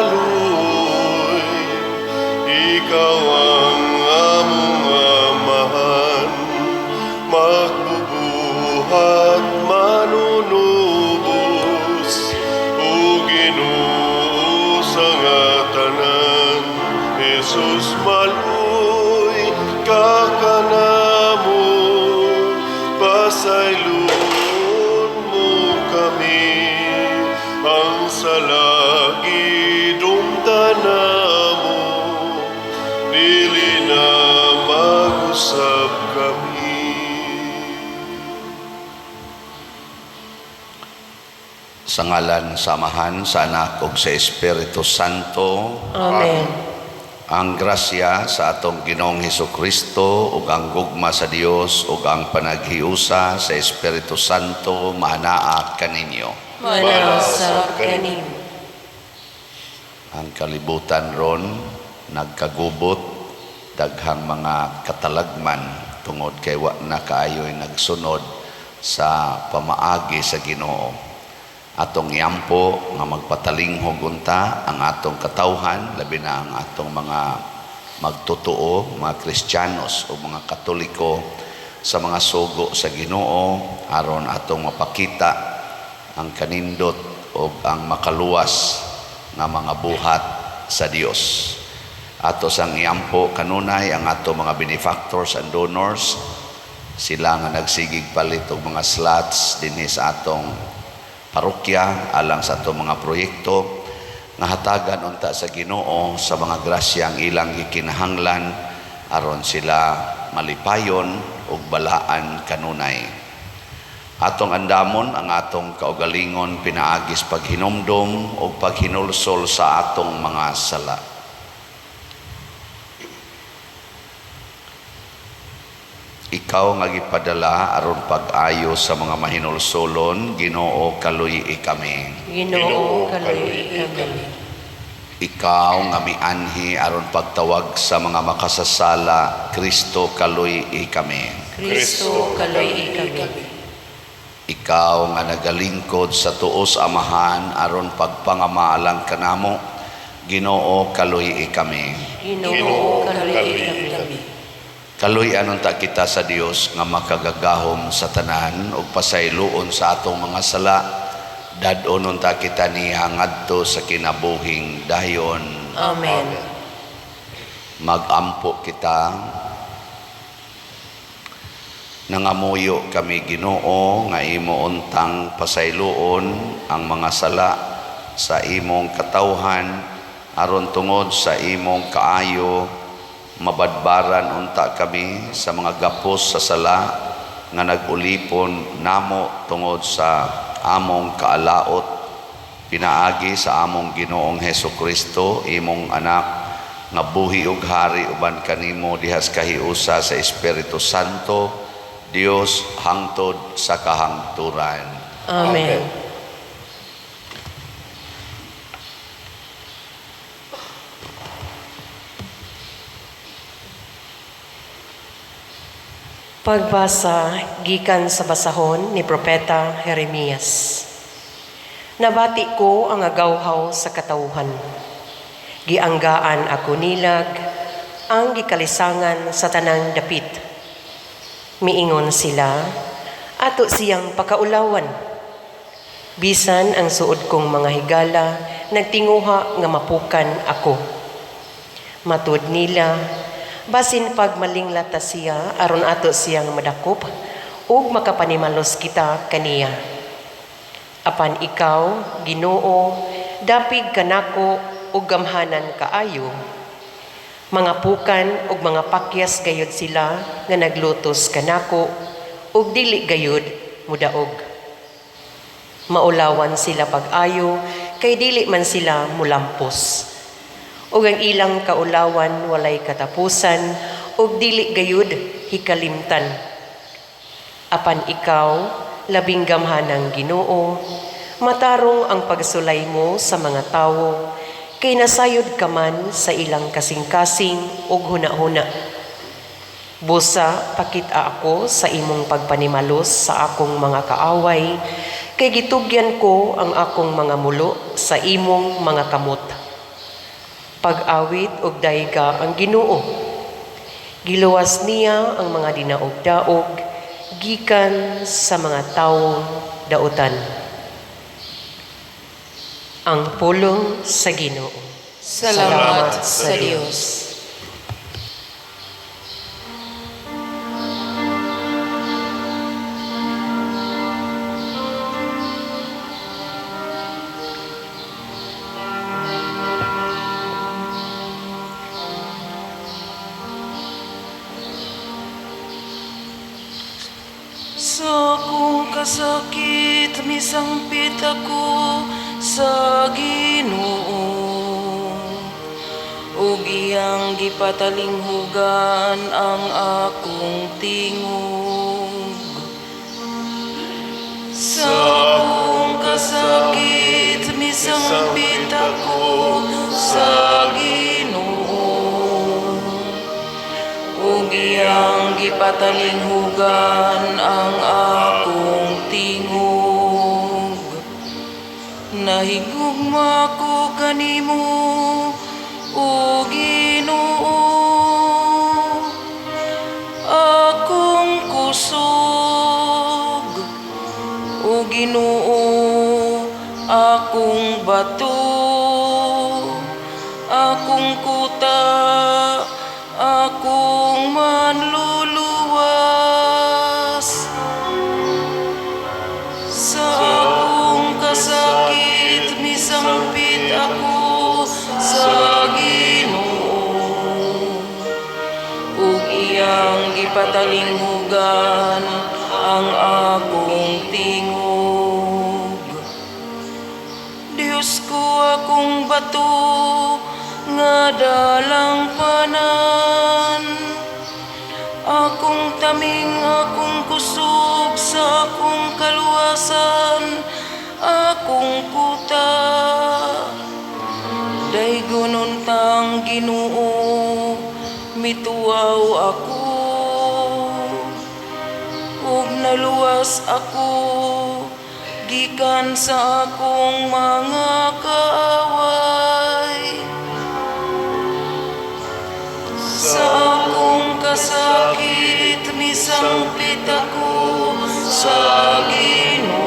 Maluoy, ikaw ang among Amahan, magbubuhat, manunubos, o Ginoo sa nga tanan. Jesus, maluoy ka kanamo, pasayloon mo kami, ang sala gidumtan namo, dili na mag-usab kami. Sa ngalan sa Amahan, sa Anak ug sa Espiritu Santo. Amen. Ang grasya sa atong Ginoong Hesukristo ug ang gugma sa Dios ug ang panaghiusa sa Espiritu Santo maanaa kaninyo. Maanaa sa kanimo. Ang kalibutan ron nagkagubot, daghang mga katalagman tungod kay wa na kaayo'y nagsunod sa pamaagi sa Ginoo. Atong iampo nga magpatalinghog unta ang atong katawhan, labi na ang atong mga magtotoo, mga Kristiyanos o mga Katoliko sa mga sugo sa Ginoo aron atong mapakita ang kanindot o ang makaluwas nga mga buhat sa Dios. Ato sang iampo kanunay ang ato mga benefactors and donors, sila nga nagsigig palit og mga slots dinhi sa atong parokya alang sa atong mga proyekto nga hatagan unta sa Ginoo sa mga grasya ang ilang gikinahanglan aron sila malipayon ug balaan kanunay. Atong andamon ang atong kaugalingon pinaagis paghinumdom ug paghinulsol sa atong mga sala. Ikaw nga gipadala aron pag-ayo sa mga mahinulsolon, Ginoo, kaluy-i kami. Ginoo, kaluy-i kami. Ikaw nga mianhi aron pagtawag sa mga makasasala, Kristo, kaluy-i kami. Kristo, kaluy-i kami. Ikaw nga nagalingkod sa tuos Amahan aron pagpangamaalang kanamo, Ginoo, kaluy-i kami. Ginoo, kaluy-i kami. Kaluy-an unta kita sa Dios nga makagagahom sa tanan ug pasayloon sa atong mga sala, dad-on unta kita niya ngadto sa kinabuhing dayon. Amen. Magampo kita. Nangamuyo kami, Ginoo, nga imo untang pasayloon ang mga sala sa imong katawhan aron tungod sa imong kaayo mabadbaran unta kami sa mga gapos sa sala nga nag-ulipon namo tungod sa among kaalaot, pinaagi sa among Ginoong Hesukristo, imong anak, nga buhi ug hari uban kanimo dihas kahiusa sa Espiritu Santo, Dios, hangtod sa kahangturan. Amen. Pagbasa gikan sa basahon ni Propeta Jeremias. Nabati ko ang agawhaw sa katawhan. Gianggaan ako nilag ang gikalisangan sa tanang dapit. Miingon sila, ato siyang pakaulawan. Bisan ang suod kong mga higala, nagtinguha nga mapukan ako. Matud nila, basin pag malinglata siya, aron ato siyang madakop, ug makapanimalos kita kaniya. Apan ikaw, Ginoo, dapig kanako ug gamhanan kaayo. Mga pukan ug mga pakyas gayud sila nga naglutos kanako ug dili gayud mudaog. Maulawan sila pag-ayo kay dili man sila mulampos. Ug ang ilang kaulawan walay katapusan ug dili gayud hikalimtan. Apan ikaw, labing gamhanang Ginoo, matarong ang pagsulay mo sa mga tawo, kay nasayod ka man sa ilang kasing-kasing ug huna-huna. Busa, pakita ako sa imong pagpanimalos sa akong mga kaaway, kay gitugyan ko ang akong mga mulo sa imong mga kamot. Pag-awit og dayga ang Ginoo. Giluwas niya ang mga dinaog-daog gikan sa mga tawong dautan. Ang pulong sa Ginoo. Salamat sa Dios. Sa akong kasakit, misangpit ako sa Ginoo. Ug iyang gipatalinghugan ang akong tingog. Sa akong kasakit, misangpit ako sa Ginoo. Ug iyang gipatalinghugan ang akong tingog. Nahigugma ko kanimo, o Ginoo, akong kusog, o Ginoo, akong bato, akong kuta, akong manluluwas. Sa akong kasakit, misangpit ako sa Ginoo. Ug iyang gipatalinghugan ang akong tingog. Diyos ko, akong bato nga dalangpanan, akong taming, akong kusog sa akong kaluwasan, akong kuta. Daygon untang Ginoo, mituaw ako, ug naluwas ako gikan sa akong mga kaaway. Sa akong kasakit, misangpit ako sa Ginoo.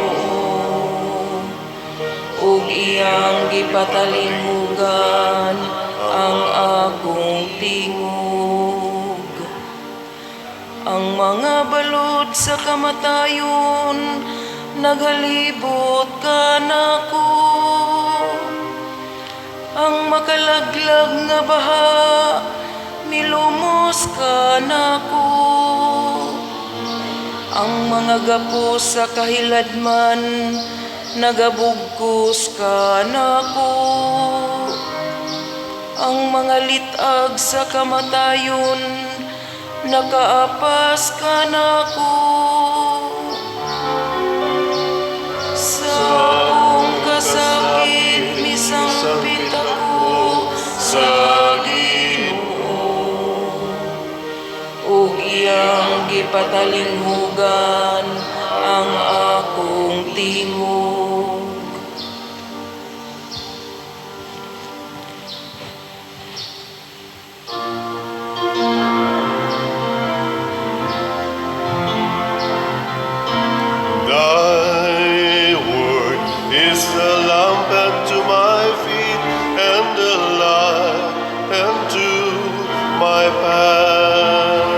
Ug iyang gipatalinghugan ang akong tingog. Ang mga balod sa kamatayon nagalibot kanako. Ang makalaglag nga baha milumos kanako. Ang mga gapos sa kahiladman nagabugkos kanako. Ang mga lit-ag sa kamatayon nakaapas kanako. Sa akong kasakit, misangpit ako sa Ginoo. Ug iyang gipatalinghugan ang akong tingog. Thy word is a lamp unto my feet and a light unto my path.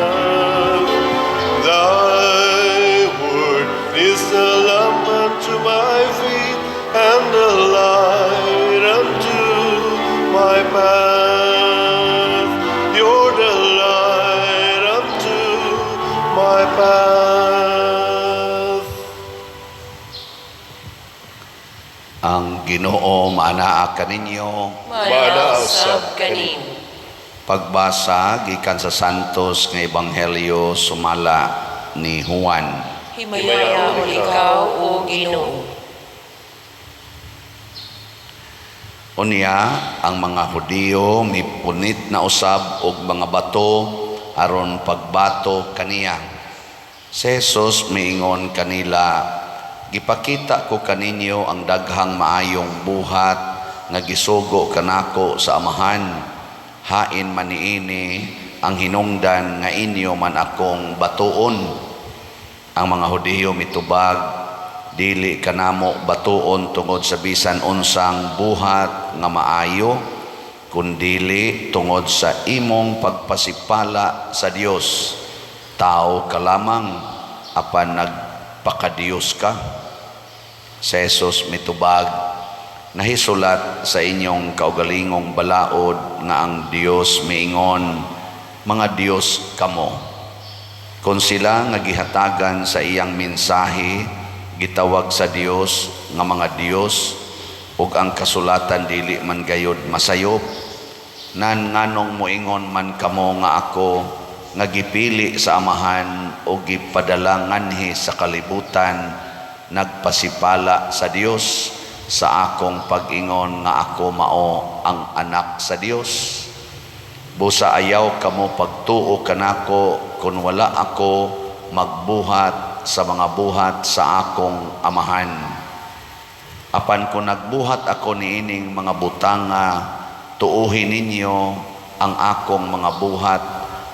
Thy word is a lamp unto my feet and a light unto my path. You're the light unto my path. Ang Ginoo maanaa kaninyo. Maanaa usab kanimo. Pagbasa gikan sa Santos nga Ebanghelyo sumala ni Juan. Himayaon ikaw, o Ginoo. Unya ang mga Hudiyo mipunit na usab og mga bato aron pagbato kaniya. Si Jesus miingon kanila, "Gipakita ko kaninyo ang daghang maayong buhat nga gisugo kanako sa Amahan. Hain man niini ang hinungdan nga inyo man akong batuon. Ang mga Hudiyo mitubag, "Dili kanamo batuon tungod sa bisan unsang buhat nga maayo, kundili tungod sa imong pagpasipala sa Dios. Tao ka lamang, apan nagpakadiyos ka." Si Jesus mitubag, "Nahisulat sa inyong kaugalingong balaod nga ang Dios miingon, 'Mga Dios kamo.' Kung sila nga gihatagan sa iyang mensahe gitawag sa Dios nga mga Dios, ug ang kasulatan dili man gayod masayop, nan nganong moingon man kamo nga ako nga gipili sa Amahan o gipadala nganhi sa kalibutan nagpasipala sa Dios sa akong pag-ingon nga ako mao ang Anak sa Dios? Busa ayaw kamo pagtuo kanako kung wala ako magbuhat sa mga buhat sa akong Amahan. Apan kung nagbuhat ako niining mga butanga, tuuhin ninyo ang akong mga buhat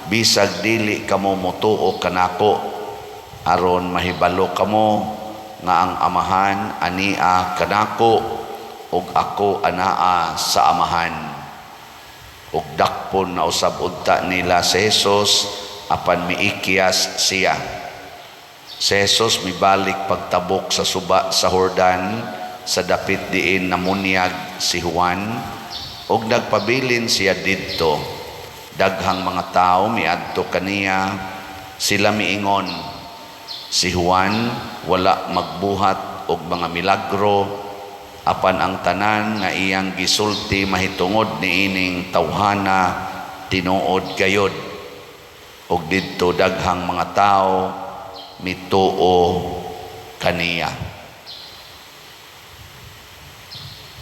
bisag dili kamo motuo kanako, aron mahibalo kamo nga ang Amahan ania kanako ug ako anaa sa Amahan." Ug dakpon na usab unta nila si Jesus, apan miikyas siya. Si Jesus mibalik pagtabok sa suba sa Jordan, sa dapit diin namunyag si Juan, ug nagpabilin siya didto. Daghang mga tao miadto kaniya. Sila miingon, "Si Juan wala magbuhat og mga milagro, apan ang tanan nga iyang gisulti mahitungod niining tawhana tinuod gayod." Ug didto daghang mga tao mituo kaniya.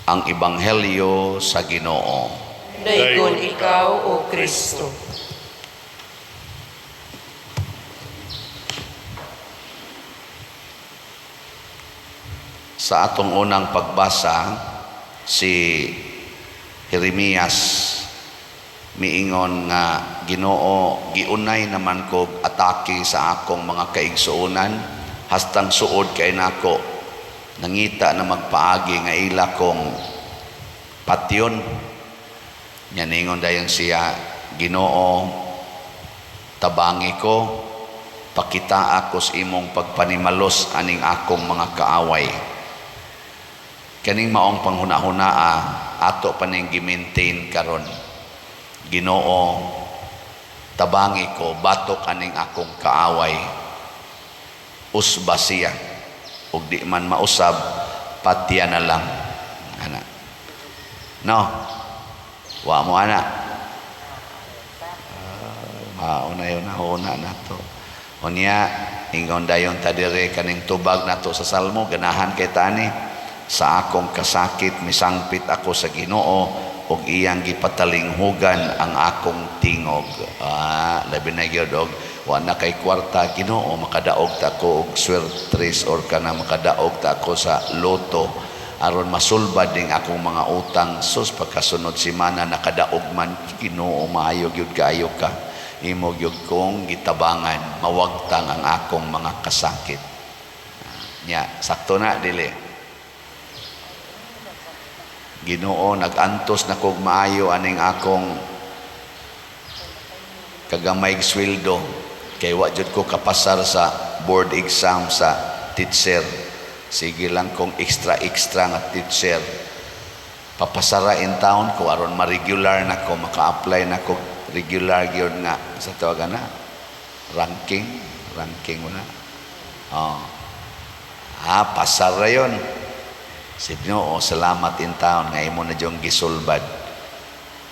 Ang Ebanghelyo sa Ginoo. Daygon ikaw, O Kristo. Sa atong unang pagbasa, si Jeremias miingon nga, "Ginoo, giunay naman kog atake sa akong mga kaigsuonan hastang suod kay nako. Nangita na magpaagi nga ila kong patyon." Nya ningon dayon siya, "Ginoo, tabangi ko, pakita ako sa imong pagpanimalos aning akong mga kaaway." Kaning maong panghuna-hunaa ato pa ning gi-maintain karon. "Ginoo, tabangi ko, batok aning akong kaaway." Usba siya. Ug di man mausab, patya na lang. Ana. No. Wa mo ana. Mauna yun, nahuna na to. Unya, ingon dayon ta dire kaning tubag nato sa Salmo, ganahan kay tani. "Sa akong kasakit misangpit ako sa Ginoo ug iyang gipatalinghugan ang akong tingog." Labi na gyud og wa na kay kwarta, "Ginoo, makadaog ta ko og swertres or kana makadaog ta ako sa loto aron masulbad ning akong mga utang." Sus, pagkasunod semana nakadaog man, "Ginoo, maayo gyud kaayo ka, imo gyud kong gitabangan mawagtang ang akong mga kasakit." Nya sakto na dili? "Ginoo, nagantos na kog maayo aning akong kagamay sweldo kay wa jud ko kapasar sa board exam sa teacher. Sige lang kong extra extra nga teacher. Papasara in town ko aron ma-regular na ko, maka-apply na ko regular gyud nga sa tawagan na ranking, ranking wala." Oh. Pasar ra yon. Si Ginoo, salamat in town nga imo na diyong gisulbad.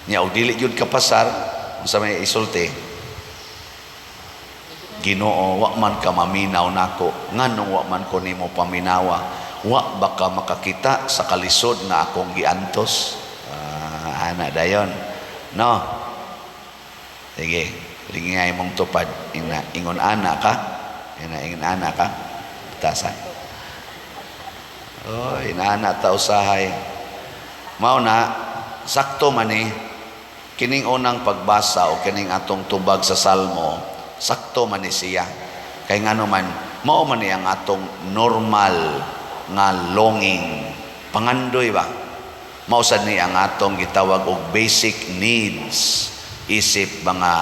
Nya og dili gyud ka pasar, unsa may isulti? "Ginoo, wa man ka maminaw nako. Nganong wa man ko nimo paminawa? Wa ba ka makakita sa kalisod nga akong giantos?" Ana dayon. No. Sige, lingay mong tupad. Ina, ingon ana ka. Ina, ingon ana ka. Tasan. Oh, inaana ta usahay. Mao na sakto man ni. Kining unang pagbasa o kining atong tubag sa Salmo, sakto man ni siya. Kay ngano man, mao man ni ang atong normal nga longing. Pangandoy ba? Mao sad ni ang atong gitawag og basic needs isip mga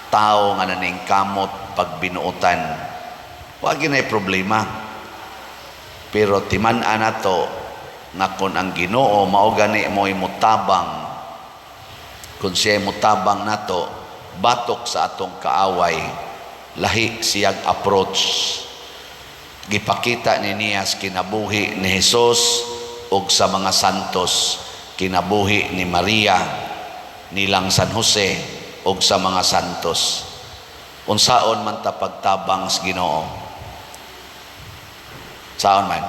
tao nga naningkamot pagbinuotan. Wa ginay problema. Pero timan-an nato nga kung ang Ginoo mao gani mo'y mutabang, kung siya mutabang nato batok sa atong kaaway, lahi siyag approach. Gipakita ni niya sa kinabuhi ni Jesus ug sa mga santos, kinabuhi ni Maria, nilang San Jose ug sa mga santos. Unsaon man ta pagtabang sa Ginoo? Saon man?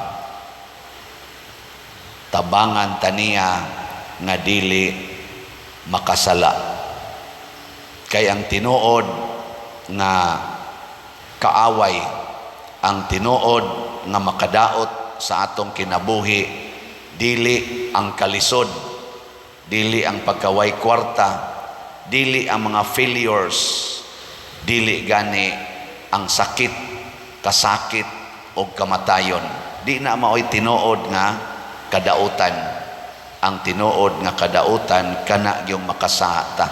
Tabangan ta niya nga dili makasala. Kay ang tinuod nga kaaway, ang tinuod nga makadaot sa atong kinabuhi, dili ang kalisod, dili ang pagkaway kwarta, dili ang mga failures, dili gani ang sakit, kasakit o kamatayon. Di na maoy tinuod nga kadautan. Ang tinuod nga kadautan kana yung makasata.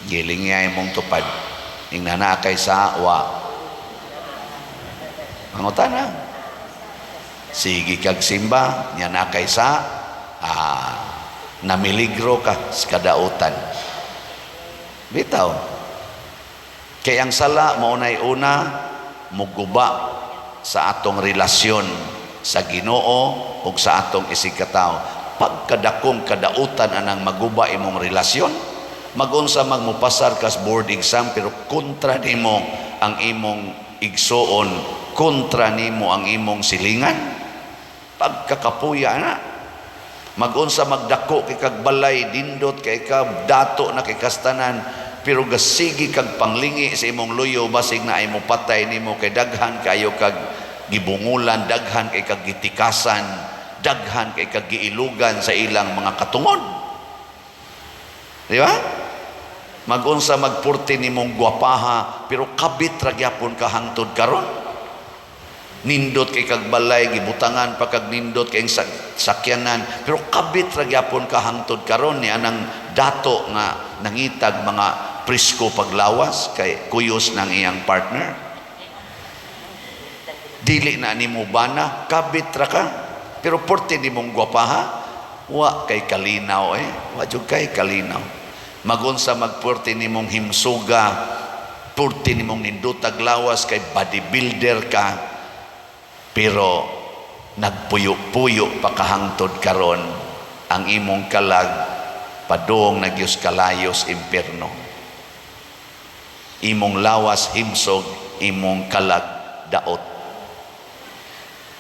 Giling niya imong tupad. Ingna kay sa wa. Mangutana. Sige kag simba, nya na kay sa namiligro ka sa kadautan. Bitaw. Kay ang sala mao nay una muguba sa atong relasyon sa Ginoo ug sa atong isigkatawo. Pagkadakong kadautan anang maguba imong relasyon, magunsa magmupasar kas board exam pero kontra nimo ang imong igsuon, kontra nimo ang imong silingan, pagkakapuya na. Magunsa magdako kay kag balay, dindot kay ka, dato na kay kastanan, pero gasigi kag panglingi sa imong luyo, basig na ay mo patay nimo kay daghan kayo kag gibungulan, daghan kay kag gitikasan, daghan kay kag giilugan sa ilang mga katungod. Di ba? Magunsa magpurti nimong gwapaha pero kabit ra gyapon ka hangtod karon. Nindot kay kag balay, gibutangan pa kag nindot kay sakyanan, pero kabit ra gyapon ka hangtod karon ni anang dato nga nangitag mga presko paglawas kay kuyos ng iyang partner. Dili na nimo bana, kabit ra ka. Pero porte nimong gwapaha, wa kay kalinaw eh. Wa jud kay kalinaw. Magunsa magpuerte nimong himsuga, purte nimong nindutag lawas kay bodybuilder ka, pero nagpuyo-puyo pa kahangtod karon ang imong kalag padung nagyus kalayos impierno. Imong lawas himsog, imong kalag daot.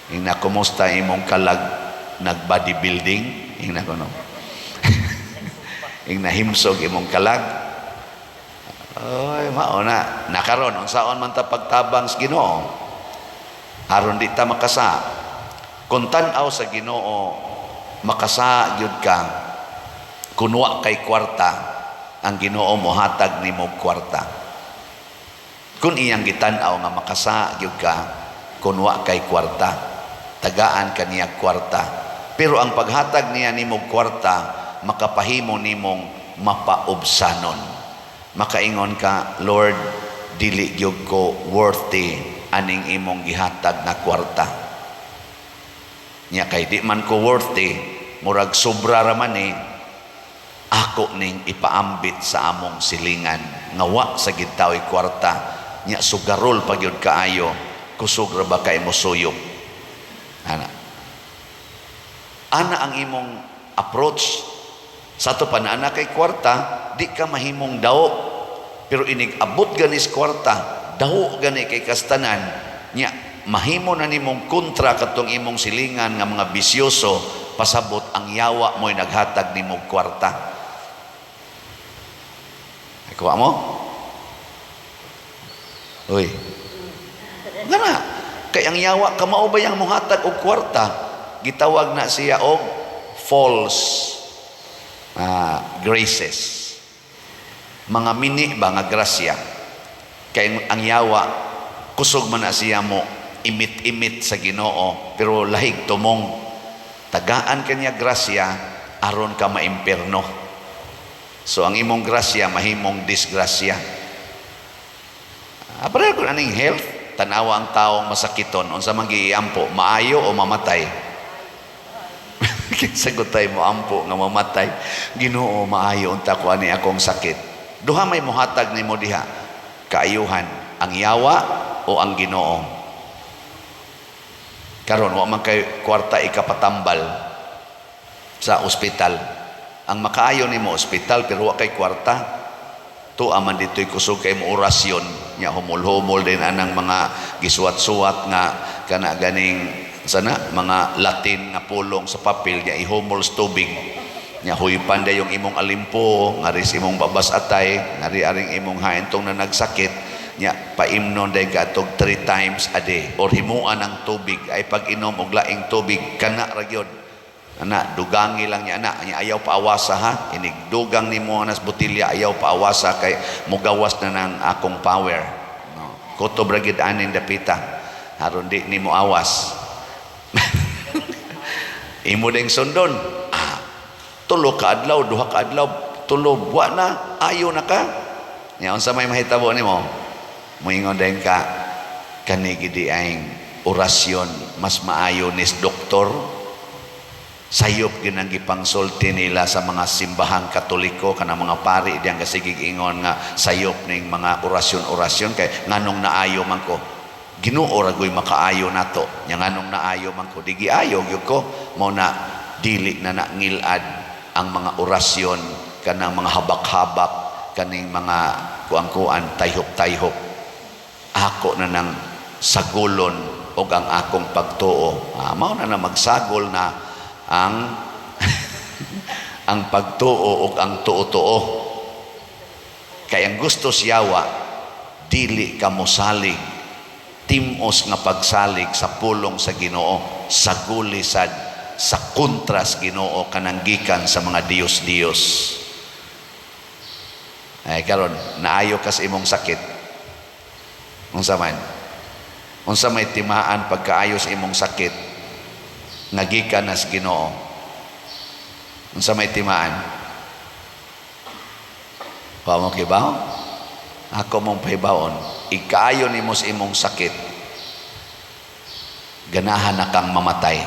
Ingna, kumusta imong kalag nag bodybuilding? Ingna kuno. Ingna, himsog imong kalag. Oy, mao na. Nakaron unsaon man ta pagtabang sa Ginoo? Aron di ta makasa. Kung tan-aw sa Ginoo, makasa gyud ka. Kun wa kay kwarta, ang Ginoo mohatag nimo kwarta. Kung iyang gitan-aw nga makasa gyud ka, kun wa kay kwarta, tagaan ka niya kwarta. Pero ang paghatag niya nimo kwarta, makapahimo nimong mapaubsanon. Makaingon ka, "Lord, dili gyud ko worthy aning imong gihatag na kwarta." Nya kay di man ko worthy, murag sobra ra man eh, ako ning ipaambit sa among silingan nga wa sa gid taoy kwarta, nya sugarol pa gyud kaayo, kusog ra ba kay mo suyop ana. Ana ang imong approach. Sa ato pa na kay kwarta, di ka mahimong daw, pero inig abot ganis kwarta, daw gani kay kastanan, nya mahimo na nimong kontra katong imong silingan nga mga bisyoso. Pasabot ang yawa mo'y naghatag nimo kwarta. Kuha mo? Uy. Ngana, kay ang yawa kamao ba yang muhatag og kwarta? Gitawag na siya og false. Graces. Mga mini ba nga grasya. Kay ang yawa, kusog man na siya mo imit-imit sa Ginoo, pero lahig tumong tagaan kanya grasya aron ka maimperno. So ang imong grasya mahimong disgrasya. Pareho kung aning health, tanawa ang taong masakiton, unsa man giampo, maayo o mamatay? Kinsa gutay mo ampo nga mamatay? Ginoo, maayo unta ko ani akong sakit. Duha may muhatag nimo diha. Kaayuhan, ang yawa o ang Ginoo. Karon wa man kay kwarta ikapatambal sa ospital. Ang makaayo nimo ospital, pero wa kay kwarta. Tuwa man dito'y kusog kay mo orasyon nya, humol-humol din anang mga gisuwat-suwat nga kana ganing sana mga Latin nga pulong sa papel nya, ihumol sa tubig nya, huypan dayong imong alimpo ngari sa imong babas atay ngari aring imong haintong na nagsakit nya, paimnon day katog three times a day or himuan ang tubig ay pag-inom og laing tubig kana ra gyud ana, dugangi lang niya ana nya, ayaw paawasa ha, inig dugang nimo anas botelya, ayaw paawasa kay mugawas na ng akong power, no? Kutob ra gid aning dapita aron di nimo awas, imo ding sundon. 3 ka adlaw, 2 ka adlaw, tulo, wa na, ayo na ka nya. Unsa may mahitabo nimo? Moingon din ka, kani gidi ang orasyon, mas maayo nis doktor. Sayop ginang gipangsulti nila sa mga simbahang Katoliko, kanang mga pari diyang kasigig ingon nga sayop ning mga orasyon-orasyon, kay nganong naayo man ko? Ginoo ra goy makaayo nato nya. Nganong naayo man ko? Di giayo gyud ko. Mao na dili na ngilad ang mga orasyon, kanang mga habak-habak, kaning mga kuang-kuan, tayhop-tayhop. Ako na nang sagulon og ang akong pagtuo. Mao na na magsagol na ang ang pagtuo ug ang tuo-tuo. Kay ang gusto siyawa, dili ka mosalig, timos nga pagsalig sa pulong sa Ginoo, saguli sad sa kontras Ginoo kanang gikan sa mga Diyos-Diyos. Ay karon naayo kas imong sakit. Unsa man? Unsa may timaan pagkaayo sa imong sakit nga gikan na sa Ginoo? Unsa may timaan? Wa mo kibaw? Ako mong pahibawon, ikaayo nimo sa imong sakit, ganahan na kang mamatay.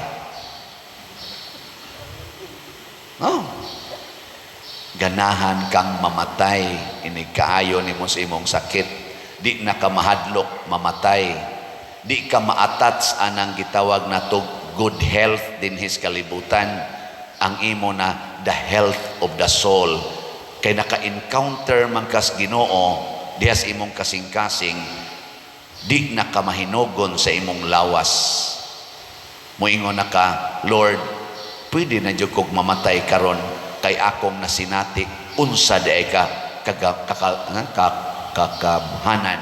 No. Ganahan kang mamatay inig kaayo nimo sa imong sakit. Di na ka mahadlok mamatay. Di ka ma-attach anang gitawag nato good health dinhis kalibutan. Ang imo na the health of the soul. Kay naka-encounter man kas Ginoo diha sa imong kasing-kasing, di na ka mahinugon sa imong lawas. Moingon na ka, "Lord, pwede na jud kog mamatay karon kay akong nasinati unsa di ay ka kaga, kaka, ka, kakamhanan."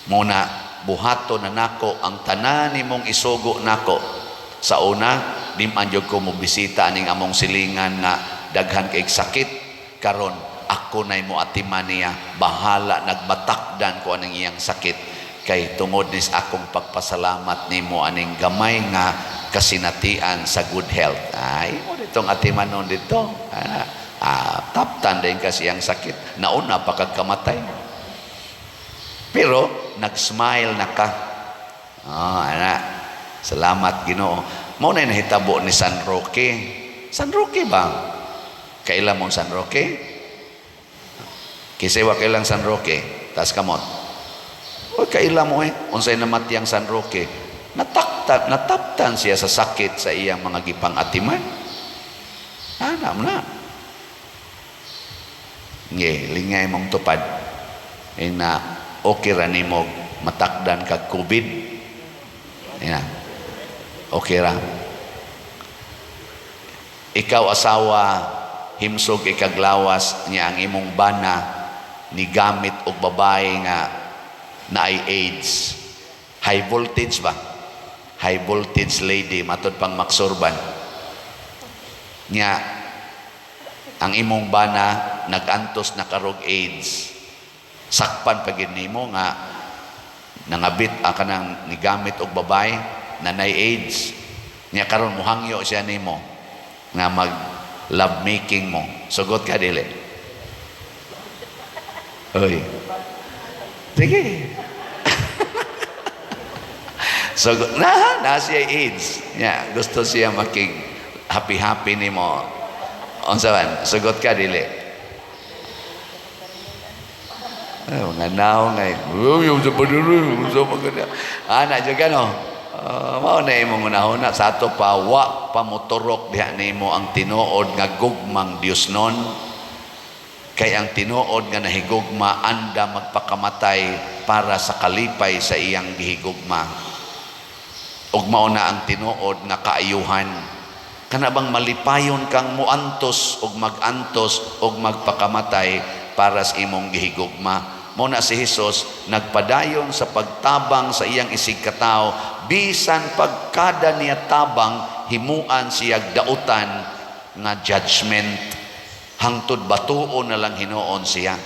Muna buhato na nako ang tanan nimong isugo nako. Sa una, di man jud ko mobisita aning among silingan nga daghan kay sakit. Karon ako nay mo atiman niya, bahala nagmatakdan ko aning iyang sakit kay tungod nis akong pagpasalamat nimo aning gamay nga kasinatian sa good health. Ay mo ditong atiman nun dito. Taptan din kasi ang sakit, nauna pa kag kamatay, pero nag-smile na ka. Ana, salamat Ginoo. Mao na nahitabo ni San Roque. San Roque ba? Kaila mo San Roque? Kisay wa kailang San Roque, taas kamot. O kaila mo eh, unsay namatiyang San Roque? Nataktan, nataptan siya sa sakit sa iyang mga gipang atiman. Ana mo na. Nge, lingay mong tupad. Ina, okay ra nimo matakdan kag COVID. Ina. Okay ra. Ikaw asawa, himsog ikaglawas niya, ang imong bana ni gamit og babae nga naay AIDS. High voltage ba? High voltage lady, matod pang maksurban. Nya, Ang imong bana nagantos na karog AIDS. Sakpan pa gid nimo nga nangabit ang kanang nigamit og babae na nay AIDS. Nya karon muhangyo siya nimo nga mag love making mo. Sugot ka, dili? Oy. Sige. So na na siya AIDS. Nya gusto siya makig happy happy nimo. Unsa man? Sugot ka, dili? Ay, mga naong ngay. Uy, yung sa paduro, sa mga ana jud ka, no? Mao na imong unahuna sa ato pa, wa pa moturok diha nimo ang tinuod nga gugmang Dios nun. Kay ang tinuod nga nahigugma, anda magpakamatay para sa kalipay sa iyang gihigugma. Ug mao na ang tinuod nga kaayuhan. Kana bang malipayon kang muantos ug magantos ug magpakamatay para sa imong gihigugma. Mao na si Hesus nagpadayon sa pagtabang sa iyang isigkatawo, bisan pagkada niya tabang, himuan siya dautan nga judgment, hangtod batuon na lang hinuon siya.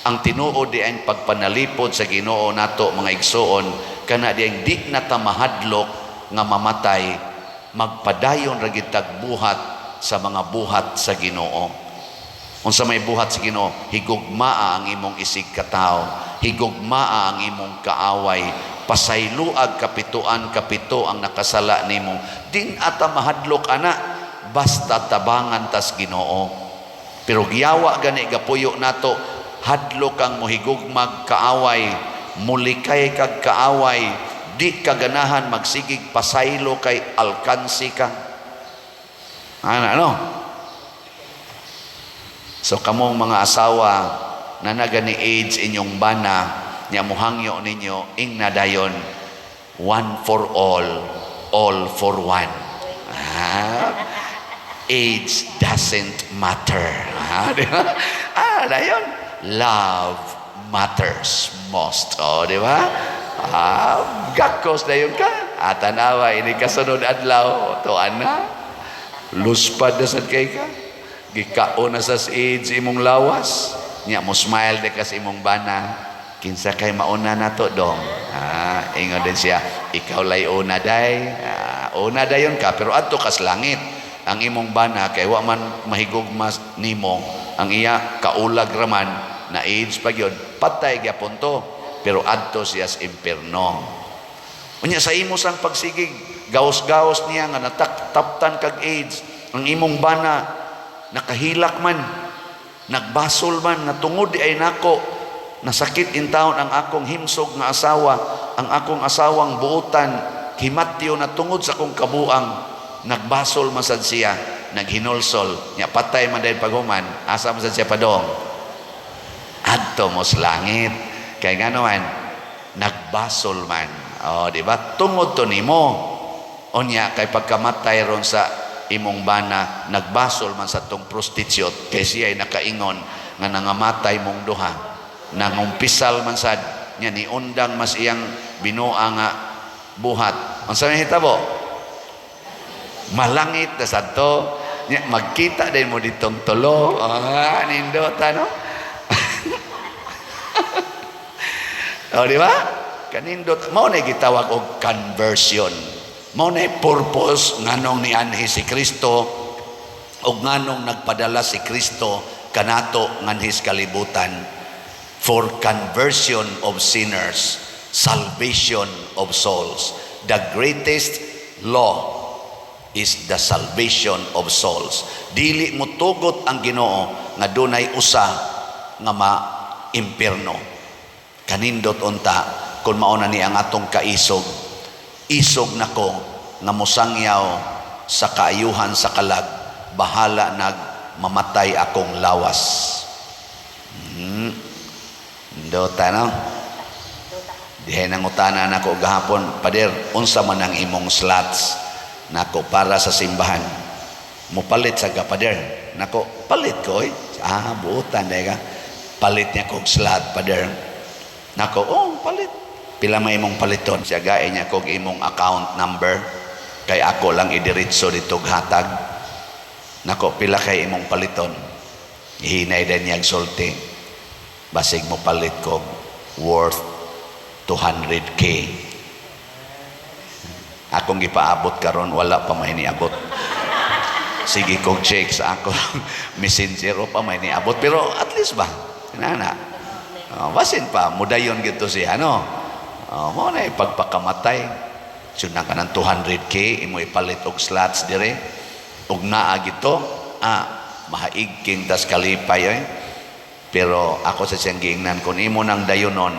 Ang tinuod di ang pagpanalipod sa Ginoo nato, mga igsuon, kana di ang di na ta mahadlok nga mamatay, magpadayon ra gid buhat sa mga buhat sa Ginoo. Unsa may buhat sa Ginoo? Higugmaa ang imong isig katawo, higugmaa ang imong kaaway, pasayloag kapituan kapito ang nakasala nimo. Din ata mahadlok ana, basta tabangan tas Ginoo. Pero giyawa gani gapuyo nato, hadlok kang mohigugmag kaaway, mulikay kag kaaway, di ka ganahan magsigig pasaylo kay alkansi ka. Ana, ano? So kamong mga asawa na nagani AIDS inyong bana, nya muhangyo ninyo, ingna dayon, "One for all for one." Ah, AIDS doesn't matter. Ah, di ba? Ah, dayon, love matters most. Oh, di ba? Ah, gakos dayon ka. Ah, tanawa, ini kasunod adlaw. To ana. Luspad na sad kay ka. Gikaon na sa AIDS imong lawas. Nya mo smile de ka sa imong bana. "Kinsa kay mauna na to, dong?" Ah, ingon din siya, "Ikaw lay una day." Ah, una dayon ka, pero adto kas langit. Ang imong bana kay wa man mahigugma nimo, ang iya kaulag raman na AIDS pa gyud, patay gyapon to, pero adto siya sa impierno. Unya sa imo sang pagsigig gawas-gawas niya nga nataptan kag AIDS, ang imong bana nakahilak man, nagbasol man nga tungod di ay nako nasakit intawon ang akong himsog nga asawa, ang akong asawang buotan, himatyo na tungod sa akong kabuang, nagbasol man sad siya, naghinulsol, nya patay man dahil paghuman, asa man sad siya padong? Adto mo sa langit. Kay ngano man, nagbasol man. Oh, di ba? Tungod to nimo. Unya kay pagkamatay ron sa imong bana, nagbasol man sa tong prostitute kay siya ay nakaingon nga nangamatay mong duha. Nangumpisal man sad nya, niundang mas iyang binuang nga buhat. Unsa may hitabo? Malangit na sadto. Nya magkita din mo ditong tulo. Ah, nindota, no? O, di ba? Kanindot mao na gitawag og conversion. Mao na purpose nganong nianhi si Kristo ug nganong nagpadala si Kristo kanato nganhi sa kalibutan, for conversion of sinners, salvation of souls. The greatest law is the salvation of souls. Dili mo tugot ang Ginoo nga dunay usa nga ma-impierno. Kanindot unta kung mao na ni ang atong kaisog. Isog nako nga mosangyaw sa kaayuhan sa kalag, bahala nag mamatay akong lawas. Dota, no? Dihay nangutana nako gahapon, "Pader, unsa man ang imong slots nako para sa simbahan? Mupalit sa ka, pader." Nako, "Palit ko, oy." "Ah, buotan day ka. Palit niya kog slot, pader." Nako, "Oh, palit. Pila may imong paliton?" Siya gae niya kog imong account number kay ako lang idiretso dito hatag. Nako, "Pila kay imong paliton?" Hinay din niya sulti. Basig mo palit ko worth 200K. Akong gipaabot karon, wala pa may niabot. Sige kog check sa ako Messenger o pa may niabot, pero at least ba nana. Oh, basin pa mudayon gito siya, no? Oh, mo na ipagpakamatay. Suna ka ng 200K imo ipalit og slots dire ug naa gito, mahaig king tas kalipay eh. Pero ako sa siyang giingnan, kung imo nang dayonon,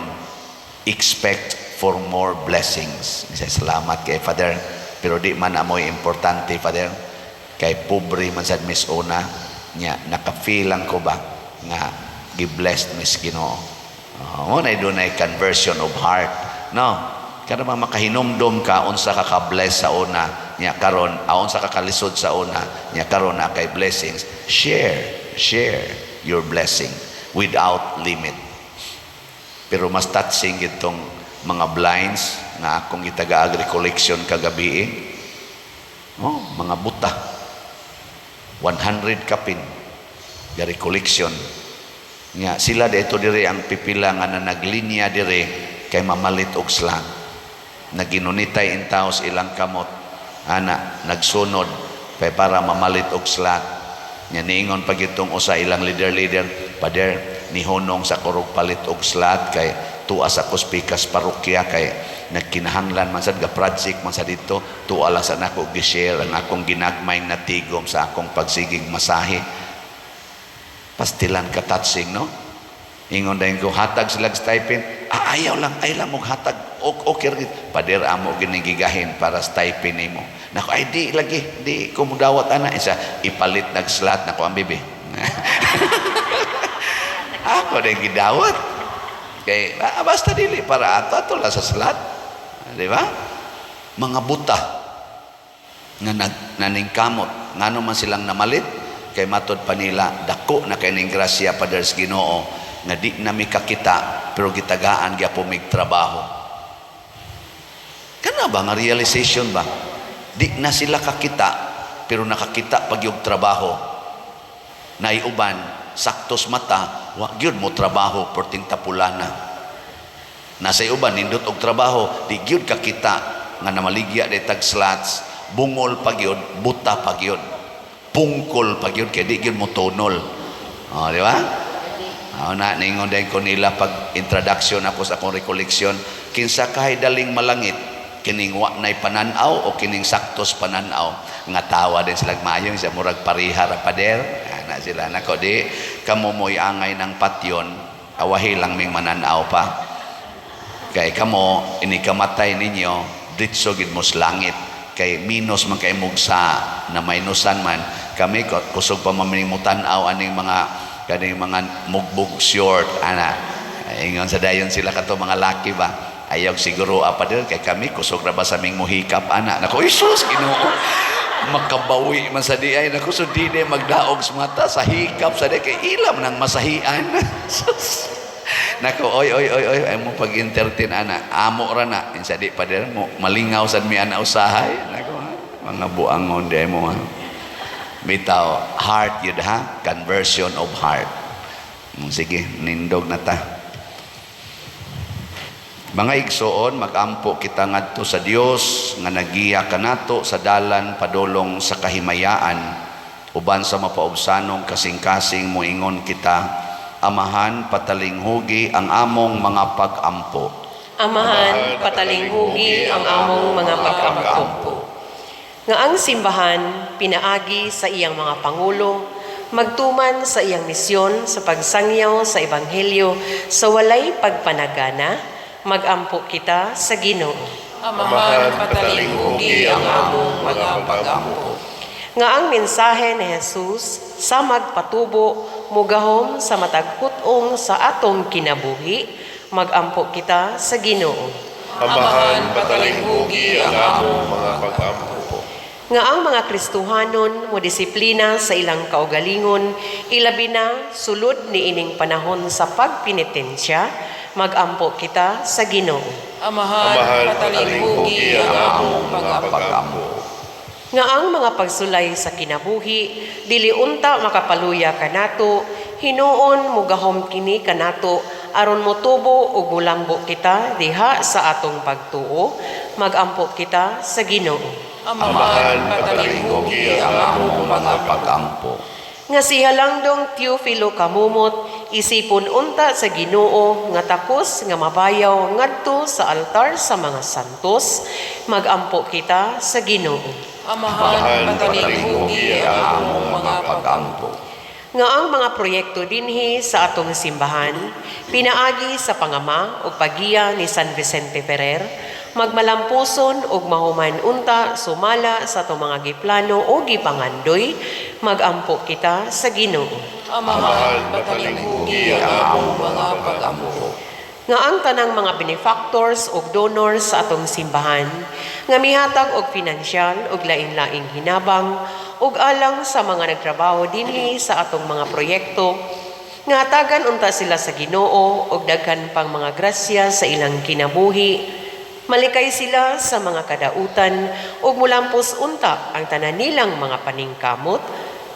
expect for more blessings. Isa, salamat kay Father, pero di man amoy importante, Father, kay pobre man sad mis una nya, naka-feel lang ko ba nga gi-blessed mis Ginoo. Oh, mo na dunay conversion of heart, no? Kada ba makahinumdom ka unsa ka ka-bless sa una nya karon, unsa ka kalisod sa una nya karon na kay blessings, share, share your blessing without limit. Pero mas touching itong mga blinds nga akong gitaga recollection kagabi eh. Oh, mga buta. 100 kapin ga recollection. Nga sila dito dire ang pipila nga na naglinya dire kay mamalit og slang. Naginunitay in taos ilang kamot. Ana, nagsunod kay para mamalit og slat. Nya niingon pag itong usa ilang leader-leader, "Pader, nihunong sa kurog palit og slat kay tuwa sa kuspikas parokya kay nagkinahanglan man sad ga project man sa dito, tuwa lang sa nako gi-share ang akong ginagmay na tigom sa akong pagsigig masahe." Pastilan ka touching, no? Ingon dayon ko, hatag sila stipend. Ah, ayaw lang, ayaw lang mong hatag. Okay, okay. "Pader, amo ginigigahin para stipend nimo." "Nako, ay di lagi, di ko mudawat ana." Isa, ipalit nag-slot nako ang bibi. Ako din gidawat. Kay, basta dili para ato, ato lang sa slot. Di ba? Mga buta nga naningkamot, ngano man silang namalit, kay matod pa nila dako na kay ning grasya, Paders, Ginoo nga di nami kakita pero gitagaan gyapon mig trabaho. Kana ba nga realization ba? Di na sila kakita pero nakakita pag yung trabaho. Naiuban saktos mata, wa gyud mo trabaho perting tapulana. Nasa uban nindot og trabaho, di gyud kakita nga namaligya di tag slots, bungol pa gyud, buta pa gyud, pungkol pa gyud kay di gyud mo tunol. Oh, di ba? Oh, na ningon din ko nila pag introduction ako sa akong recollection, kinsa kay daling malangit, kining wa nay pananaw o kining saktos pananaw? Nga tawa din sila maayo sa murag pariha ra, pader. Ana sila nako, di kamo mo'y angay ng patyon, awahi lang ming mananaw pa. Kay kamo ini kamatay ninyo ditso gid mo sa langit kay minus man kay mugsa na minusan man kami, kusog pa man mo tan-aw aning mga kaning mga mugbog short ana. Ingon sa dayon sila kato mga laki ba, "Ayaw siguro apa dir kay kami kusog ra ba sa ming muhikap ana." Nako, Isus Ginoo, makabawi man sa di ay. Nako, so di di magdaog sa mata sa hikap sa di kay ilam nang masahian. Sus. Nako, oy oy oy oy, ay mo pag-entertain ana, amo ra na insa di pa dir mo malingaw sad mi ana usahay. Nako ha? Mga buangon di mo ha. Bitaw, heart yun ha, conversion of heart. Sige, nindog na ta. Mga igsoon, magampo kita ngadto sa Dios nga nagiya kanato sa dalan padulong sa kahimayaan uban sa mapaubsanong kasing-kasing moingon kita: Amahan, patalinghugi ang among mga pag-ampo. Amahan, patalinghugi ang among mga pag-ampo. Nga ang simbahan, pinaagi sa iyang mga pangulo, magtuman sa iyang misyon sa pagsangyaw sa Ebanghelyo sa walay pagpanagana, magampo kita sa Ginoo. Amahan, patalinghugi ang among mga pag-ampo. Nga ang mensahe ni Jesus sa magpatubo mugahom sa matag put-ong sa atong kinabuhi, magampo kita sa Ginoo. Amahan, patalinghugi ang among mga pag-ampo. Nga ang mga Kristohanon mo disiplina sa ilang kaugalingon, ilabi na sulod ni ining panahon sa pagpenitensya, magampo kita sa Ginoo. Amahan, Amahan, patalinghugi ang among mga pag-ampo. Nga ang mga pagsulay sa kinabuhi dili unta makapaluya kanato. Hinuon mugahom kini kanato aron motubo ug molambo kita diha sa atong pagtuo. Magampo kita sa Ginoo. Amahan, patalinghugi ang among mga pagampo. Nga si Halangdong Teofilo Camomot isipon unta sa Ginoo nga takos nga mabayaw ngadto sa altar sa mga santos. Magampo kita sa Ginoo. Amahan, Amahan, patalinghugi patalinghugi ang ang among among mga mga pagampo. pagampo. Nga ang mga proyekto dinhi sa atong simbahan pinaagi sa pangama ug paggiya ni San Vicente Ferrer magmalampuson ug mahuman unta sumala sa atong mga giplano o gipangandoy. Magampo kita sa Ginoo. Amahan, patalinghugi ang among mga pagampo. Nga ang tanang mga benefactors ug donors sa atong simbahan nga mihatag og pinansyal ug lain-laing hinabang ug alang sa mga nagtrabaho dinhi sa atong mga proyekto, nga hatagan unta sila sa Ginoo og daghan pang mga grasya sa ilang kinabuhi, malikay sila sa mga kadautan ug mulampos unta ang tanan nilang mga paningkamot.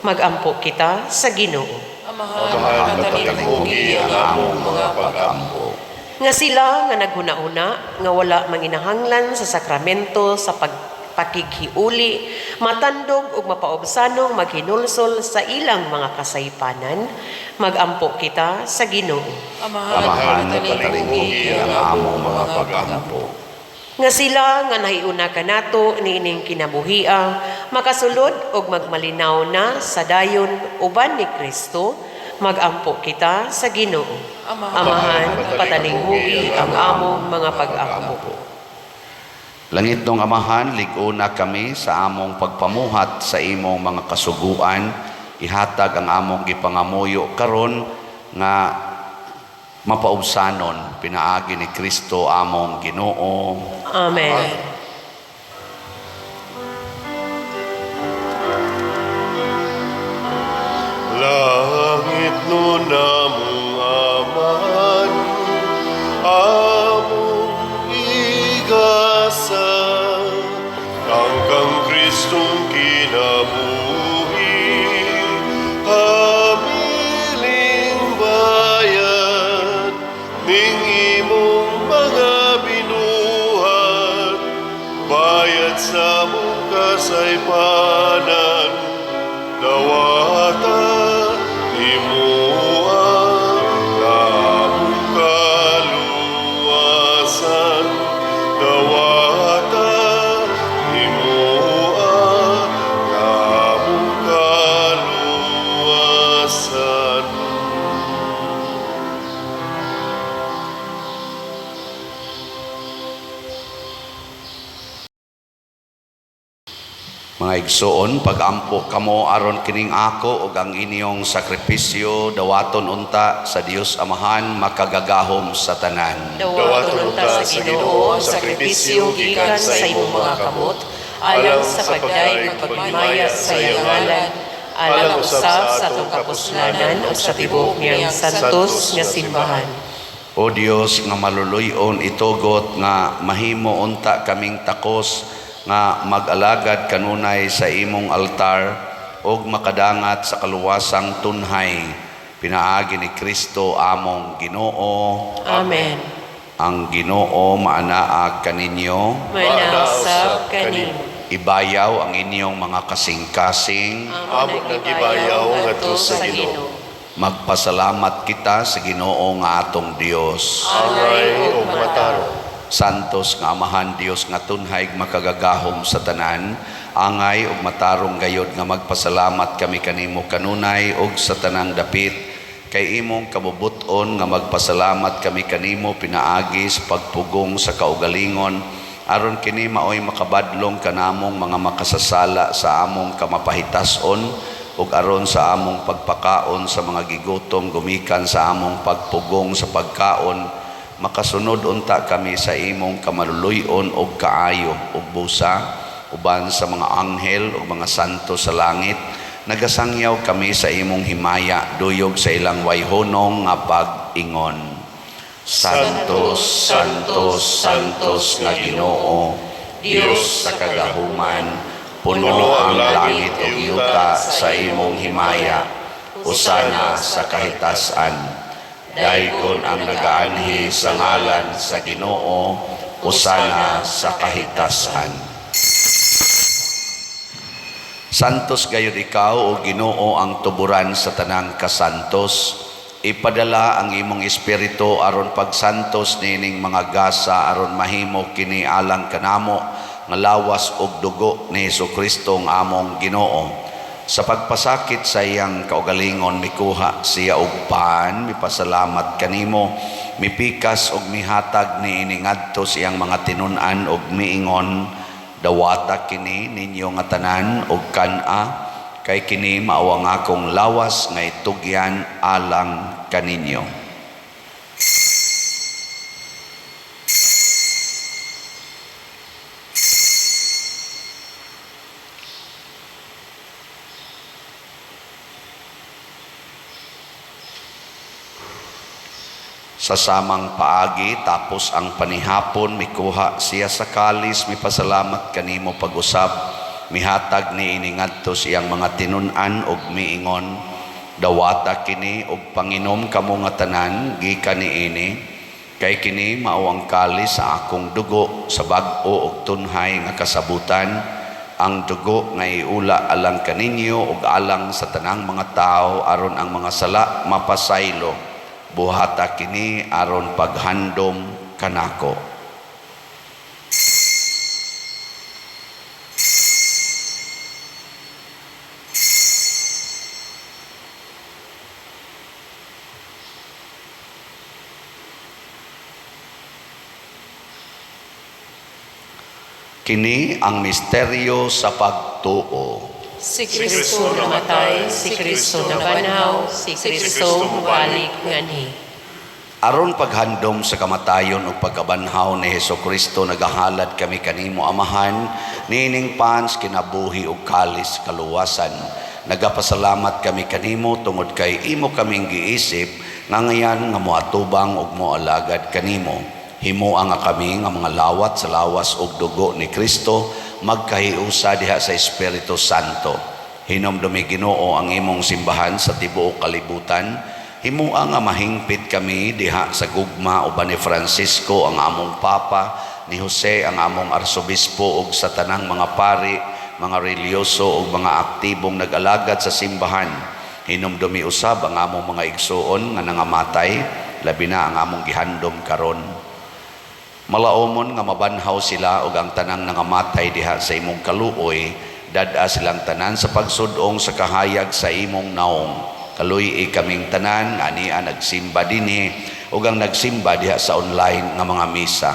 Magampo kita sa Ginoo. Amahan, Amahan, patalinghugi ang among mga pagampo. Nga sila nga naghuna-huna nga wala manginahanglan sa sakramento sa pagpakighiuli matandog ug mapaobsanong maghinulsol sa ilang mga kasaypanan. Magampo kita sa Ginoo. Amahan, Amahan, patalinghugi ang ang among among mga mga pagampo. Nga sila nga nahiuna kanato niining kinabuhia makasulod og magmalinaw na sa dayon uban ni Kristo. Magampo kita sa Ginoo. Amahan, patalinghugi ang among mga pag-ampo. Langit nung Amahan, lig-una kami sa among pagpamuhat sa imong mga kasuguan. Ihatag ang among gipangamuyo karon nga mapaubsanon pinaagi ni Kristo among Ginoo. Amen. Langit no namong Amahan, among igasa, ang kang Kristong kinabuhi, habiling bayan, ning imong mga binuhat, bayad sa among kasaypanan, dawata nimo ang among kaluwasan, dawata nimo ang among kaluwasan. Mga igsoon, pagampo kamo aron kining ako ug ang inyong sakripisyo dawaton unta sa Dios Amahan makagagahom sa tanan. Dawaton unta sa Ginoo ang sakripisyo gikan sa imong mga kamot, alang sa pagdayeg ug paghimaya sa iyang ngalan, alang usab sa atong kapuslanan ug sa tibuok niyang santos nga simbahan. O Dios nga maluluyon, itugot nga mahimo unta kaming takos nga mag-alagad kanunay sa imong altar ug makadangat sa kaluwasang tunhay pinaagi ni Kristo among Ginoo. Amen. Ang Ginoo maanaa kaninyo. Manausap kanimo. Ibayaw ang inyong mga kasing-kasing. Amo nang gibayaw ngadto sa Ginoo. Magpasalamat kita sa Ginoo nga atong Dios. Angay ug matarong. Santos nga Amahan, Dios nga tunhay makagagahom sa tanan, angay ug matarong gayod nga magpasalamat kami kanimo kanunay ug sa tanang dapit kay imong kabubut-on nga magpasalamat kami kanimo pinaagi sa pagpugong sa kaugalingon, aron kini maoy makabadlong kanamong mga makasasala sa among kamapahitason ug aron sa among pagpakaon sa mga gigutom gumikan sa among pagpugong sa pagkaon, makasunod unta kami sa imong kamaluluy-on ug kaayo ug busa uban sa mga anghel ug mga santo sa langit nagasangyaw kami sa imong himaya duyog sa ilang wayhonong nga pag-ingon. Santos, Santos, Santos nga Ginoo, Dios sa kagahuman, puno ang langit ug yuta sa imong himaya. Hosana sa kahitasan. Daygon ang nagaanhi sa ngalan sa Ginoo, Hosana sa kahitasan. Santos gayud ikaw, o Ginoo, ang tuburan sa tanang kasantos. Ipadala ang imong espiritu aron pagsantos nining mga gasa aron mahimo kini alang kanamo nga lawas ug dugo ni Hesukristo ang among Ginoo. Sa pagpasakit sa iyang kaugalingon, mikuha siya og pan, mipasalamat kanimo, mipikas og mihatag niini ngadto sa iyang mga tinun-an og miingon: "Dawata kini ninyo nga tanan og kan-a, kay kini mao ang akong lawas nga itugyan alang kaninyo." Sa samang paagi, tapos ang panihapon, mikuha siya sa kalis, mipasalamat kanimo pag-usab, mihatag niini ngadto sa iyang mga tinun-an og miingon: "Dawata kini og panginom kamo nga tanan gikan niini, kay kini mao ang kalis sa akong dugo sa bag-o og tunhay nga kasabutan, ang dugo nga iula alang kaninyo ug alang sa tanang mga tawo aron ang mga sala mapasaylo. Buhata kini aron paghandom kanako." Kini ang misteryo sa pagtuo. Si Kristo namatay, si Kristo nabanhaw, si Kristo mubalik nganhi. Aron paghandom sa kamatayon ug pagkabanhaw ni Hesukristo, nagahalad kami kanimo, Amahan, niining pan sa kinabuhi ug kalis kaluwasan. Nagapasalamat kami kanimo tungod kay imo kaming giisip nga ngayan nga moatubang ug moalagad kanimo. Himoa nga kami nga mga lawat sa lawas ug dugo ni Kristo magkahiusa diha sa Espiritu Santo. Hinumdumi, Ginoo, ang imong simbahan sa tibuok kalibutan. Himoa nga mahingpit kami diha sa gugma uban ni Francisco ang among Papa, ni Jose ang among Arsobispo ug sa tanang mga pari, mga relihiyoso ug mga aktibong nag-alagad sa simbahan. Hinumdumi usab ang among mga igsuon nga nangamatay, labi na ang among gihandom karon. Malaomon nga mabanhaw sila ug ang tanang nangamatay diha sa imong kaluoy, dad-a silang tanan sa pagsud-ong sa kahayag sa imong naong. Kaluy-i kaming tanan nga ania nagsimba dinhi ug ang nagsimba diha sa online nga mga misa.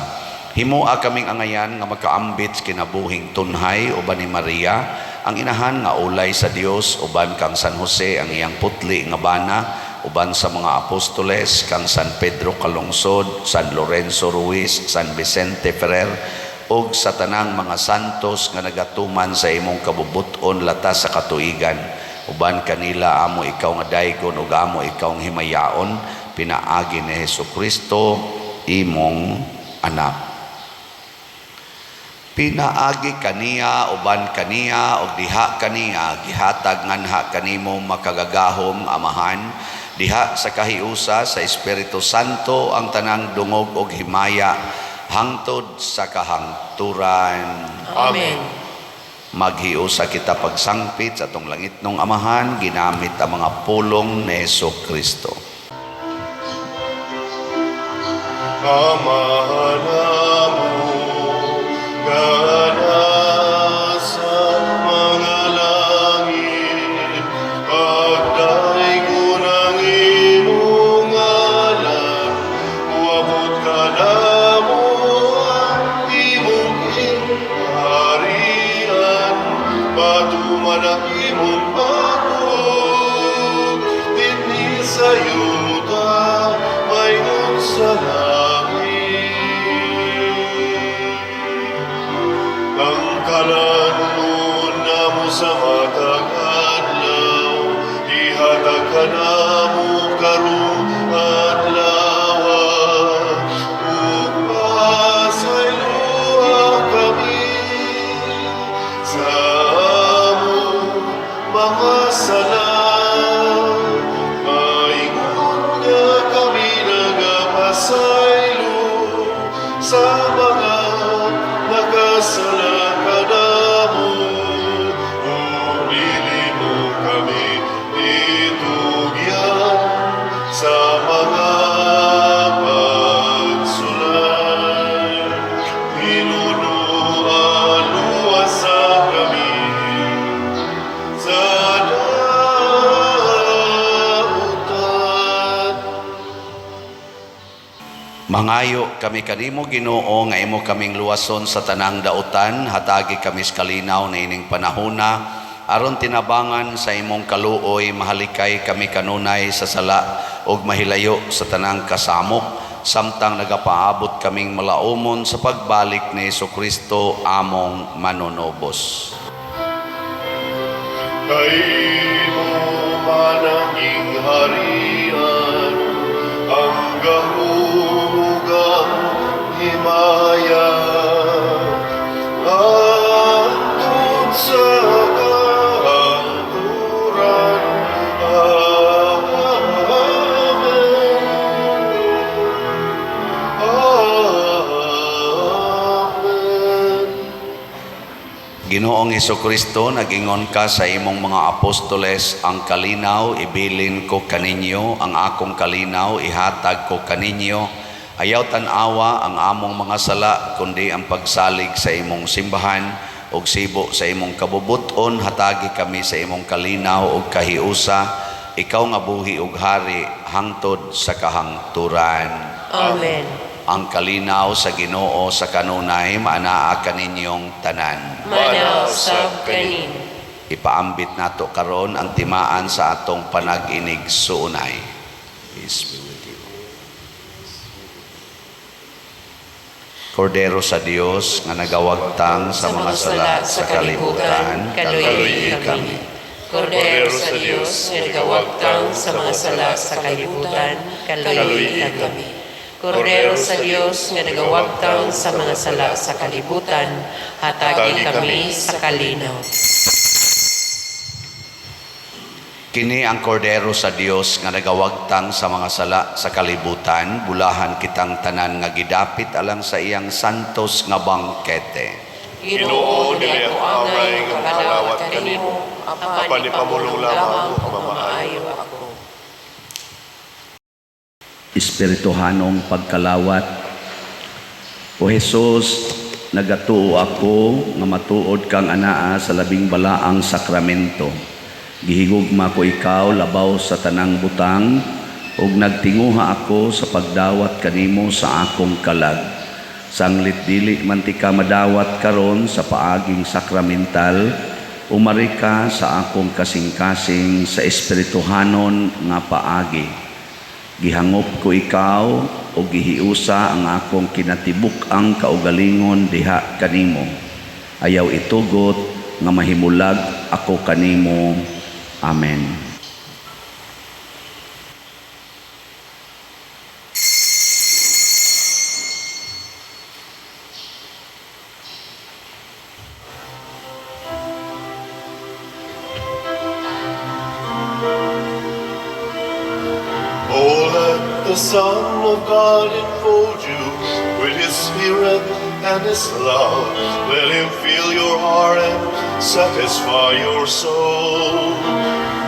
Himoa kaming angayan nga makaambit sa kinabuhing tunhay uban ni Maria, ang inahan nga ulay sa Dios, uban kang San Jose ang iyang putli nga bana, uban sa mga apostoles, kang San Pedro Calungsod, San Lorenzo Ruiz, San Vicente Ferrer, ug sa tanang mga santos nga nagatuman sa imong kabubut-on latas sa katuigan. Uban kanila amo ikaw nga daygon ug amo ikaw nga himayaon pinaagi ni Hesukristo imong anak. Pinaagi kaniya, uban kaniya ug diha kaniya, gihatag nganha kanimo, makagagahom Amahan, diha sa kahiusa sa Espiritu Santo ang tanang dungog ug himaya hangtod sa kahangturan. Amen. Maghiusa kita pagsangpit sa atong langitnong Amahan ginamit ang mga pulong ni Hesukristo. Ama namo nga nasa mga langit, pagdaygon ang imong ngalan, moabot kanamo ang imong gingharian, matuman ang imong pagbuot, dinhi sa yuta, maingon sa langit. Ang kalanunon namo sa matag adlaw, ihatag kanamo karong adlaw, ug pasayloa kami sa among mga sala. Mangayo kami kanimo, Ginoo, nga imo kaming luwason sa tanang dautan, hatagi kami sa kalinaw niining panahona aron tinabangan sa imong kaluoy mahalikay kami kanunay sa sala ug mahilayo sa tanang kasamok samtang nagapaabot kaming malaumon sa pagbalik ni Kristo among manunubos. Kay imo man ang gingharian, ang gahom ug ang himaya, hangtod sa kahangturan. Amen. Amen. Ginoong Kristo, nagingon ka sa imong mga apostoles, "Ang kalinaw ibilin ko kaninyo, ang akong kalinaw ihatag ko kaninyo. Ayaw tan-awa ang among mga sala, kundi ang pagsalig sa imong simbahan, ug sibo sa imong kabubuton, hatagi kami sa imong kalinaw ug kahiusa, ikaw nga buhi ug hari hangtod sa kahangturan." Amen. Ang kalinaw sa Ginoo sa kanunay maanaa kaninyong tanan. Maanaa usab kanimo. Ipaambit nato karon ang timaan sa atong panag-inigsuonay. Peace be with you. Kordero sa Dios nga nagawagtang sa mga sala sa kalibutan, kaluoyi kaluoyi kami. Kordero sa Dios nga nagawagtang sa mga sala sa kalibutan, kaluoyi kami. Kordero sa Dios nga nagawagtang sa mga sala sa kalibutan, hatagi kami sa kalinaw. Kini ang Kordero sa Dios nga nagawagtang sa mga sala sa kalibutan, bulahan kitang tanan nga gidapit alang sa iyang santos nga bangkete. Ginoo, Ginoo, dili ako angay nga makalawat kanimo, apan ipamulong lamang ug mamaayo ako. Espirituhanong pagkalawat. O Jesus, nagatuo ako nga matuod kang anaa sa labing balaang sakramento. Gihigugma ko ikaw labaw sa tanang butang ug nagtinguha ako sa pagdawat kanimo sa akong kalag. Sanglit dili man tika madawat karon sa paaging sakramental, umari ka sa akong kasing-kasing sa espirituhanon nga paagi. Gihangop ko ikaw o gihiusa ang akong kinatibuk-ang kaugalingon diha kanimo. Ayaw itugot nga mahimulag ako kanimo. Amen. Oh, let the Son of God enfold you with His Spirit and His love. Let Him fill your heart and satisfy your soul.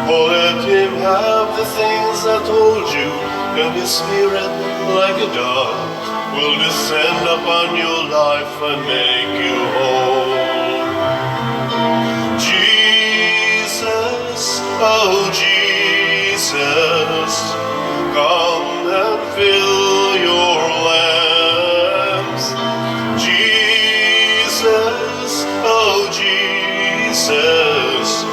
Oh, let Him have the things that hold you, and His Spirit, like a dove, will descend upon your life and make you whole. Jesus, oh Jesus, come and fill your lamps. Jesus, oh Jesus,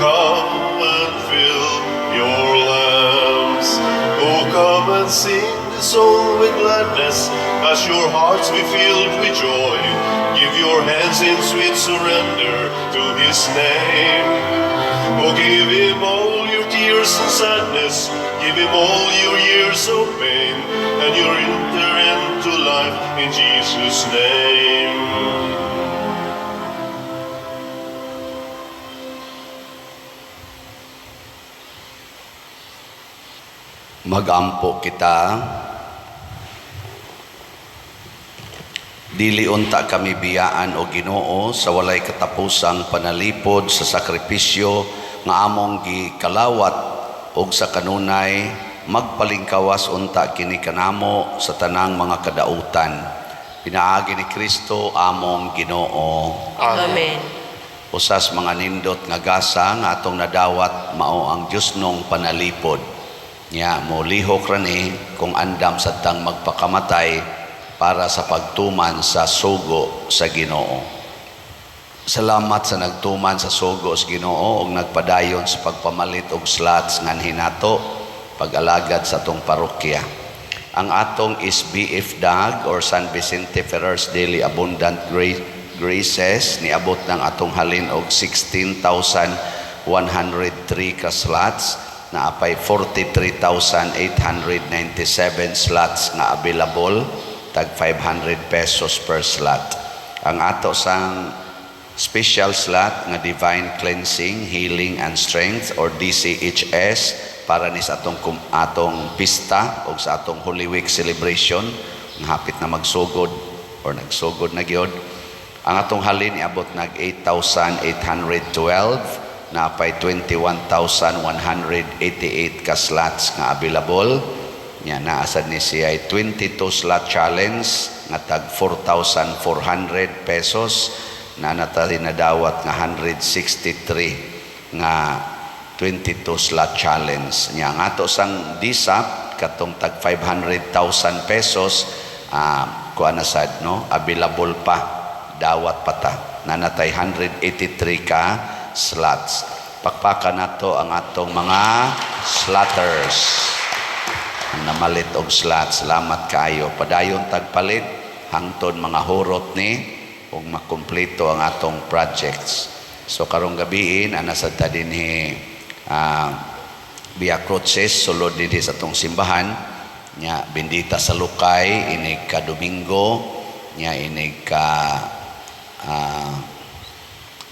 come and fill your lamps. Oh, come and sing the song with gladness as your hearts be filled with joy. Give your hands in sweet surrender to His name. Oh, give Him all your tears and sadness. Give Him all your years of pain, and you'll enter into life in Jesus' name. Magampo kita. Dili unta kami biyaan, o Ginoo, sa walay katapusang panalipod sa sakripisyo nga among gikalawat ug sa kanunay magpalingkawas unta kini kanamo sa tanang mga kadautan. Pinaagi ni Kristo among Ginoo. Amen. Usas mga nindot nga gasa nga atong nadawat mao ang Diosnong panalipod. Nya mo lihok ra ni kung andam sa tang magpakamatay para sa pagtuman sa sugo sa Ginoo. Salamat sa nagtuman sa sugo sa Ginoo ug nagpadayon sa pagpamalit og slots nganhi nato pag-alagad sa atong parokya. Ang atong SBF DAG or San Vicente Ferrer's Daily Abundant Graces, niabot ng atong halin og 16,103 ka slots, naapay 43,897 slots nga available, tag ₱500 per slot. Ang ato sang special slot nga Divine Cleansing, Healing and Strength or DCHS para ni sa atong pista o sa atong Holy Week celebration nga hapit na magsugod or nagsugod na gyud. Ang atong halin iabot nag 8,812, napay 21,188 ka slots nga available. Nya naa sad ni siya ay 22 slot challenge nga tag ₱4,400, na natali nadawat nga 163 nga 22 slot challenge. Nya ang ato sang DSAP katong tag ₱500,000, kuan na sad, no, available pa, dawat pa ta, nanatay 183 ka slots. Pakpakan nato ang atong mga slotters, ang namalit og slot. Salamat kaayo. Padayon tagpalit hangtod mga hurot ni ug makumpleto ang atong projects. So karong gabiin ana sad ta dinhi, Via Crucis, sulod dinhi sa atong simbahan. Nya bendita sa lukay inig ka Domingo, nya inig ka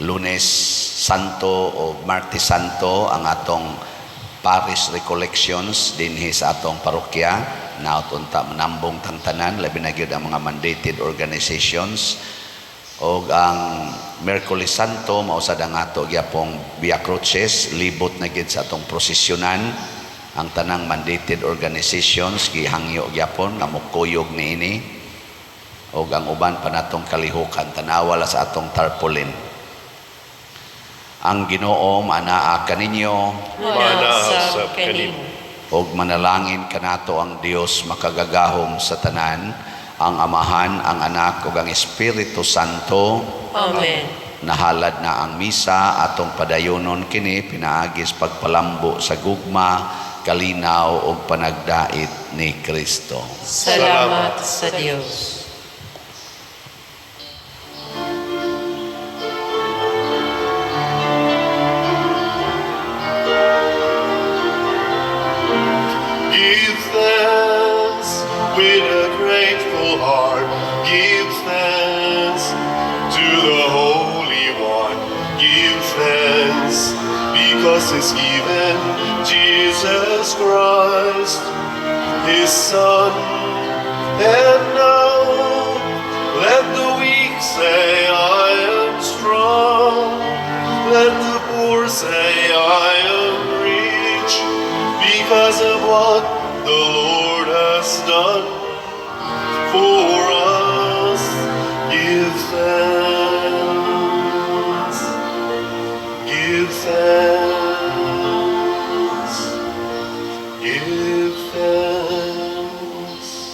Lunes Santo o Martes Santo ang atong parish recollections dinhi sa atong parokya. Naot unta manambong tang tanan, labi na gyud ang mga mandated organizations. Og ang Miyerkules Santo mao sad ang ato gyapong Via Crucis, libot na gyud sa atong prosesyonan. Ang tanang mandated organizations gihangyo gyapon nga mokuyog niini, og ang uban pa natong kalihukan, tanawa la sa atong tarpaulin. Ang Ginoo maanaa kaninyo. Manaa sab kanimo. Og manalangin kanato ang Dios makagagahom sa tanan, ang Amahan, ang Anak ug ang Espiritu Santo. Amen. Nahalad na ang misa, atong padayonon kini pinaagi sa pagpalambo sa gugma, kalinaw ug panagdait ni Kristo. Salamat sa Dios. Give thanks with a grateful heart. Give thanks to the Holy One. Give thanks because He's given Jesus Christ, His Son. And now let the weak say, "I am strong." Let the poor say, "I am rich," because of what the Lord has done for us. Give thanks.